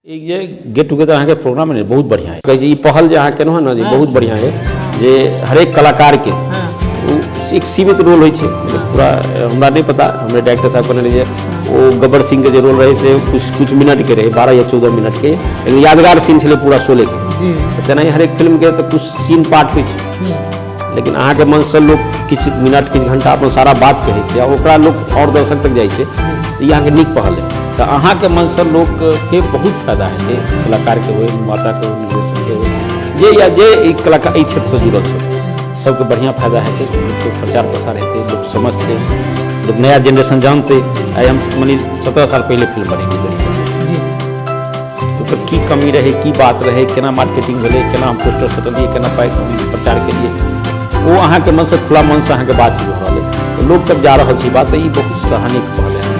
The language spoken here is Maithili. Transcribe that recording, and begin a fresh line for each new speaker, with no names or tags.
ई जे गेट टुगेदर अहाँके प्रोग्राम है बहुत बढ़िया है। कहै छै ई पहल जे अहाँ केलहुँ हँ ने, जे बहुत बढ़िया है, जे हरेक कलाकारके ओ एक सीमित रोल होइ छै। पूरा हमरा नहि पता, हमरे डायरेक्टर साहब कहने रहे जे ओ गब्बर सिंह के जे रोल रहै से कुछ कुछ मिनट के रहै, 12 या 14 मिनट के, लेकिन यादगार सीन छलै पूरा शोले के। तऽ तेनाही हरेक फिल्मके तऽ कुछ सीन पार्ट होइ छै, लेकिन अहाँके मनसँ लोक किछु मिनट किछु घंटा अपन सारा बात कहै छै आ ओकरा लोक आओर दर्शक तक जाइ छै। तऽ ई अहाँके नीक पहल है। तऽ अहाँके मनसँ लोकके बहुत फायदा हेतै, कलाकारके होइ, निर्माताके होइ, निर्देशकके होइ, जे या जे ई कलाकार एहि क्षेत्रसँ जुड़ल छथि, सबके बढ़िआँ फायदा हेतै। लोकके प्रचार प्रसार हेतै, लोक समझतै, लोक नया जेनरेशन जानतै। आइ हम मने 17 साल पहिले फिल्म बनेलियै, ओकर की कमी रहै, की बात रहै, केना मार्केटिंग भेलै, केना हम पोस्टर सटलियै, केना पाइ प्रचार केलियै, ओ अहाँके मनसँ खुला मनसँ अहाँके बातचीत भऽ रहल अइ, लोक तक जा रहल छै बात। तऽ ई बहुत सराहनीय पहल है।